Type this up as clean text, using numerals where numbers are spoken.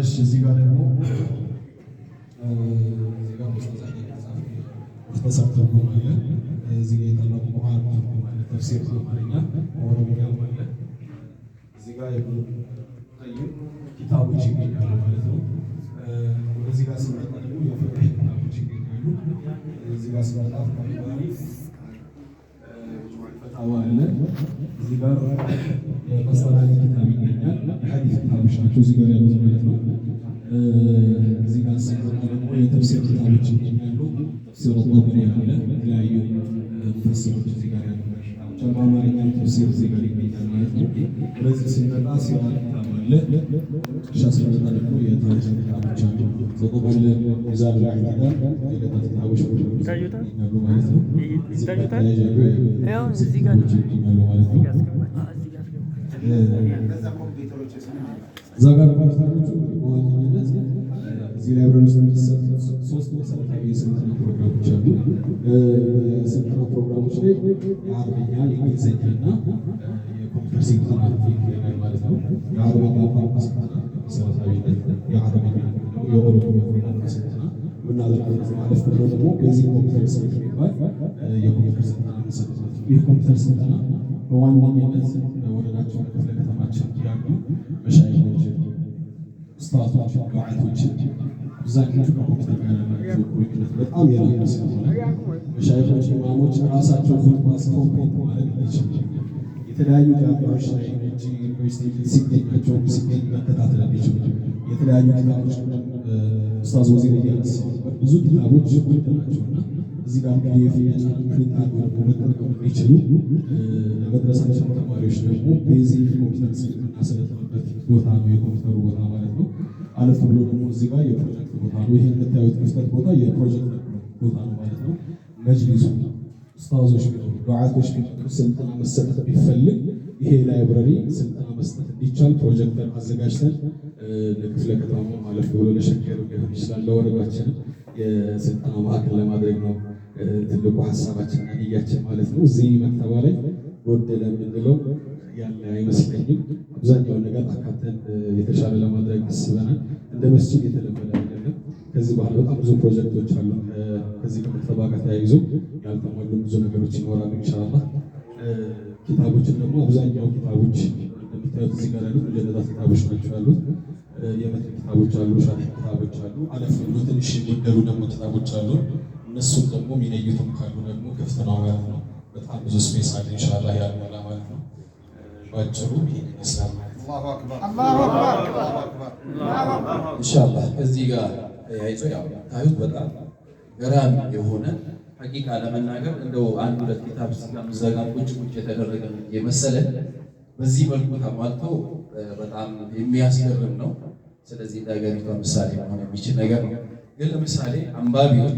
እሺ፣ እዚህ ጋር ደግሞ እዚህ ጋር ሙክተሰር ትርጉም አለ። እዚህ ጋር የታላቁ ቁርአን ትርጉም አለ፣ ተፍሲር በአማርኛ፣ በኦሮምኛም አለ። እዚህ ጋር የኢብኑ ቀይም ኪታቦች ይገኛሉ ማለት ነው። ወደዚህ ጋር ስንመጣ ደግሞ የፍቅህ ኪታቦች ይገኛሉ። እዚህ ጋር ስንመጣ ባሪ ፈታዋ አለ። እዚህ ጋር የቀስጠላኒ ኪታብ ይገኛል። የሐዲስ ኪታቦች ናቸው እዚህ ጋር ያሉት ማለት ነው። እዚህ ጋር ስንመጣ ደግሞ የተፍሲር ኪታቦች ይገኛሉ። ተፍሲር ጠበሪ አለ። የተለያዩ ሙፈሲሮች እዚህ ጋር ያሉ ኪታቦች አሉ። በአማርኛ ተፍሲር እዚህ ጋር ይገኛል ማለት ነው። ወደዚህ ስንመጣ ሲራ ኪታብ አለ። ሻ ስንመጣ ደግሞ የታሪክ ኪታቦች አሉ። ዘጠቅል ሚዛን ልኢዕቲዳል የገጣ ኪታቦች ይገኛሉ ማለት ነው። እዚህ ጋር ተያያዥ ያሉ ኪታቦች ይገኛሉ ማለት ነው። እዛ ጋር ኮምፒውተሮቹ በዋነኝነት እዚህ library ውስጥ የሚሰጡ ሶስት መሰረታዊ የስልጠና ፕሮግራሞች አሉ። የስልጠና ፕሮግራሞች ላይ የአረበኛ፣ የእንግሊዝኛ እና የኮምፒውተር ስልጠና ይካሄዳል ማለት ነው። የአረበኛ ቋንቋ ስልጠና መሰረታዊነት፣ የአረበኛ፣ የኦሮምኛ ቋንቋ ስልጠና የምናደርግበት ማለት ብሎ ደግሞ basic computer skill የሚባል የኮምፒውተር ስልጠና የምንሰጥበት ነው። ይህ ኮምፒውተር ስልጠና በዋነኝነት በወረዳችን፣ በክፍለ ከተማችን ያሉ መሻይኾችን፣ ኡስታዞችን፣ ዱዓቶችን አብዛኞቹ ከኮምፒውተር ጋር ያላቸው ቁርኝነት በጣም የራቀ ስለሆነ መሻይኾች፣ ኢማሞች ራሳቸው ኹጥባ ጽፈው print ማድረግ እንዲችሉ፣ የተለያዩ ጃሚዎች ላይ ውጭ ዩኒቨርሲቲ ሲገኛቸው ሲገኝ መከታተል እንዲችሉ፣ የተለያዩ ኪታቦች፣ ኡስታዝ ወዚር እያነሳው ነበር፣ ብዙ ኪታቦች ውድ ናቸውና እዚህ ጋር PDF እየጫኑ print አድርገው መጠቀም እንዲችሉ፣ ለመድረሳችን ተማሪዎች ደግሞ basic computer skill የምናሰለጥንበት ቦታ ነው የኮምፒውተሩ ቦታ ማለት ነው። አለፍ ብሎ ደግሞ እዚህ ጋር የፕሮጀክት ቦታ ነው። ይሄ የምታዩት ክፍተት ቦታ የፕሮጀክት ቦታ ነው ማለት ነው። መጅሊሱ ኡስታዞች ቢኖሩ፣ ዱዓቶች ቢመጡ፣ ስልጠና መሰጠት ቢፈልግ ይሄ library ስልጠና መስጠት እንዲቻል ፕሮጀክተር አዘጋጅተን ለክፍለ ከተማው፣ አለፍ ብሎ ለሸገር ሊሆን ይችላል፣ ለወረዳችንም የስልጠና ማዕከል ለማድረግ ነው ትልቁ ሀሳባችን ንያችን ማለት ነው። እዚህ መክተባ ላይ ጎደለ የምንለው ያለ አይመስለኝም። አብዛኛውን ነገር አካተን የተሻለ ለማድረግ አስበናል። እንደ መስጂድ የተለመደ አይደለም። ከዚህ በኋላ በጣም ብዙ ፕሮጀክቶች አሉ። ከዚህ ከመክተባ ጋር ተያይዞ ያልተሟሉ ብዙ ነገሮች ይኖራሉ ኢንሻአላህ። ኪታቦችን ደግሞ አብዛኛው ኪታቦች እንደምታዩት እዚህ ጋር ያሉት ሙጀለዳት ኪታቦች ናቸው ያሉት። የመትን ኪታቦች አሉ፣ ሸርሕ ኪታቦች አሉ። አለፍ ብሎ ትንሽ የጎደሉ ደግሞ ኪታቦች አሉ። እነሱን ደግሞ የሚነዩትም ካሉ ደግሞ ክፍት ነው ማለት ነው። በጣም ብዙ space አለ ኢንሻአላህ ያልሞላ ማለት ነው። ባጭሩ ይሄን ይመስላል ማለት ነው። አላሁ አክበር። ኢንሻአላህ ከዚህ ጋር ተያይዞ ያው ታዩት በጣም ገራሚ የሆነ፣ ሐቂቃ ለመናገር እንደው አንድ ሁለት ኪታብ እዛ ጋር ቁጭ ቁጭ የተደረገ የመሰለ በዚህ መልኩ ተሟልቶ በጣም የሚያስገርም ነው። ስለዚህ ለሀገሪቷ ምሳሌ መሆን የሚችል ነገር ነው። ግን ለምሳሌ አንባቢዎች